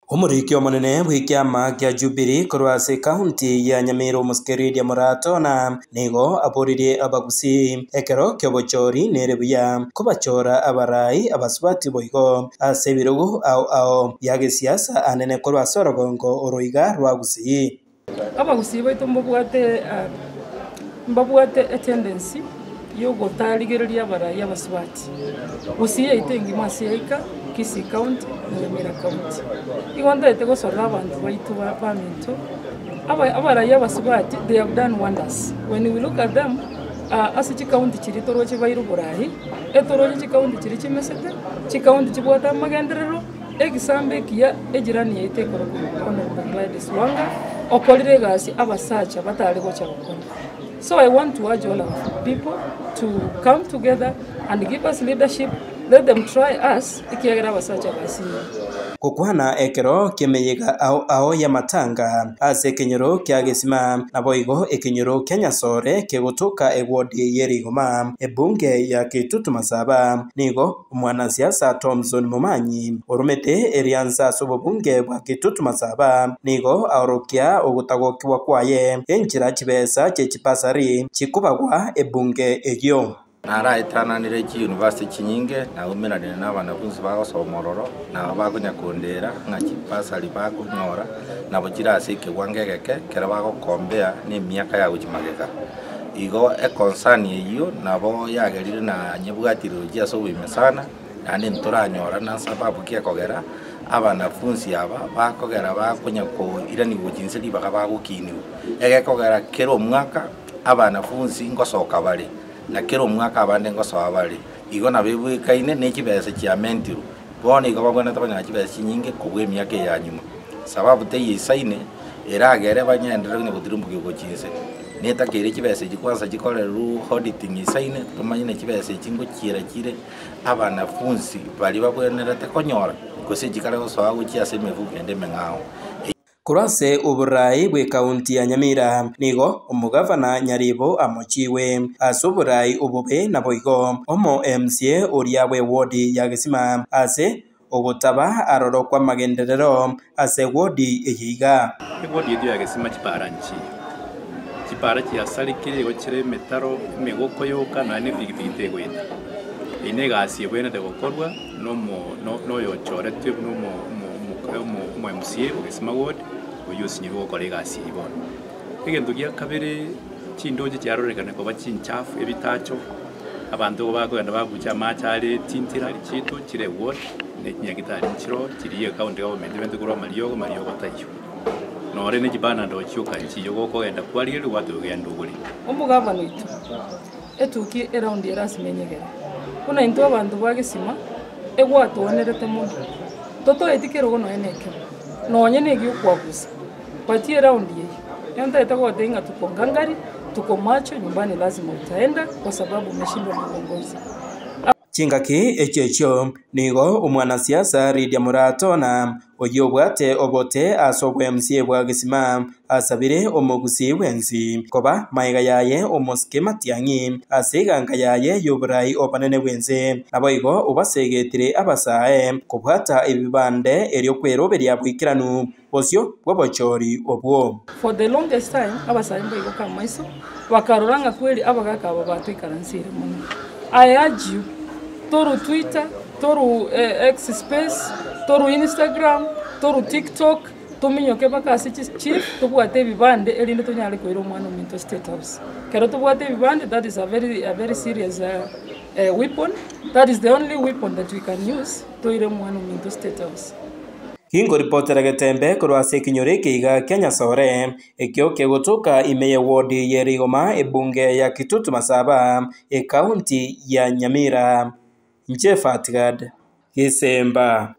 Omoriki omonene bw'ekiama kia Jubilee korwa ase ekaunti ya Nyamira omosike Lydia Moratona nigo aboririe abagusii ekero ki'obochori nere buya kobachora abarai abasubati boigo ase ebirogo ao ao bia gesiasa anene korwa ase orogongo oro iga rwa Gusii. Abagusii baito mbabwate mbabwate etendency yogotarigereria abarai abasubati. Gusii yaito engima ase yaika, Kisii county na Nyamira county. Igo ntaete gosorora abanto baito ba baminto, aba abarai abasubati they have done wonders. When we look at them, ase chikaunti chiria toroche baire oborai, etoroche chikaunti chiria chimesete, chikaunti chibwate amagenderero. Egesambo ekiya ejirani yaito ekorokwa Honourable Gladys Wanga okorire egasi abasacha batare gocha gokora. So I want to urge all our people to come together and give us leadership, let them try us ekiagera abasacha basinyire. Gokwana ekero ki'emeyega ao ao y'amatanga ase ekenyoro kia Gesima, naboigo ekenyoro kia Nyasore kegotoka ewodi ye rigoma, ebunge ya Kitutu Masaba nigo Omwanasiasa Thomson Momanyi, oromete eriansa ase obobunge bwa Kitutu Masaba, nigo aorokia ogotagokigwa kwaye enchera chibesa chie chibasari chikobagwa ebunge eyio. Naraetananire chiyunivasiti chinyinge, naumeranire nabanafunsi bagosoma ororo, nabo bakonya kondera ng'a chibasari bakonyora nabo chire ase ekewango egeke ekero bagokombea nemiaka ya gochia magega. Igo econcern eyio nabo yagerire na nyebwatire gochia ase oboime sana, naende ntoranyora na sababu ki ekogera abanafunsi aba bakogera bakonya koiranigwa gochia inse ribaga bagokinigwa. Egekogera kera omwaka abanafunsi ngosoka bare, na kera omwaka abande ngosoa bare, igo nabo ebwekaine ne chibesa chiamentirwe. Bono igo babwenerete konyora chibesa chinyinge kobua emiaka eye ya nyuma. Sababu teiyo eisaine eragere banyenderere konya gotirimbokia gochia inse. Netakeire chibesa echi kwansa chikorerwe auditing eisaine tomanye na chibesa echi ngochiera chire abanafunsi baria babwenerete konyora gose chikare gosoa gochia ase emefuko ende emeng'ao. Korwa ase oboraai bw'ekaunti ya Nyamira nigo omogavana Nyaribo amochigwe ase oboraai obobe naboigo omo MCA oria bw'ewodi ya Gesima ase ogotaba aroro kw'amagenderero ase ewodi eye iga. Ewodi eyio ya Gesima chipara nchiyo. Chipara chiasarekire igo chire emetaro, emegoko yoka nonya ne epigipigi tegoeta. Eyio negasi ebwenerete gokorwa. noyochoretwe buna omo MCA o Gesima Ward, oyio osinyirwe gokora egasi eyio bono. Egento gia kabere, chindoche chiarorekana koba chinchafu ebitacho, abanto igo bakogenda babucha amache are chintira chiaito chire eward, ne chinyagitari nchiroo chiria ecounty government ebente korwa amariogo, mariogo taiyo. Nore ne chipanadol chioka nchiyo gokogenda kwarigereria gwateba genda ogore. Omogabana oito. Etukia eraundi ere ase menyegere, buna intwe abanto ba gesima egwatoonerete mono, totoeti kerogo nonya nekemo, nonye negiokwabusa. But eraundi eye, nigo ntagete gotebia ng'a tuko ngangari, tuko macho, nyumbani lazima utaenda kwa sababu umeshindwa na uongozi. Chingaki echio echio nigo omwanasiasa Lydia Muratona Oyio obwate obote ase obwemsie bwa gesima, asabire omogusii bwensi koba magega yaye omosike matiang'i ase eganga yaye y'oborai obonene bw'ense. Naboigo obasegetire abasae kobwata ebibande erio kweroberia boikeranu bosio bw'obochori obwo. For the longest time abasae mbaigoka amaiso bakarora ng'a kweri abagaka aba batoikaransire mono. I urge you, through Twitter, through X space, through Instagram, through TikTok, tominyoke mpaka ase chi chief tobwate ebibande erinde tonyare koira omwana ominto state house. Ekero tobwate ebibande that is a very a very serious weapon, that is the only weapon that we can use toire omwana ominto state house. Ginkoripotera Getembe korwa ase ekenyoro eke iga kia Nyasore, ekio kegotoka ime ye ward ye Rigoma ebunge ya Kitutu Masaba, ekaunti ya Nyamira. Inche Fatgad Gesemba.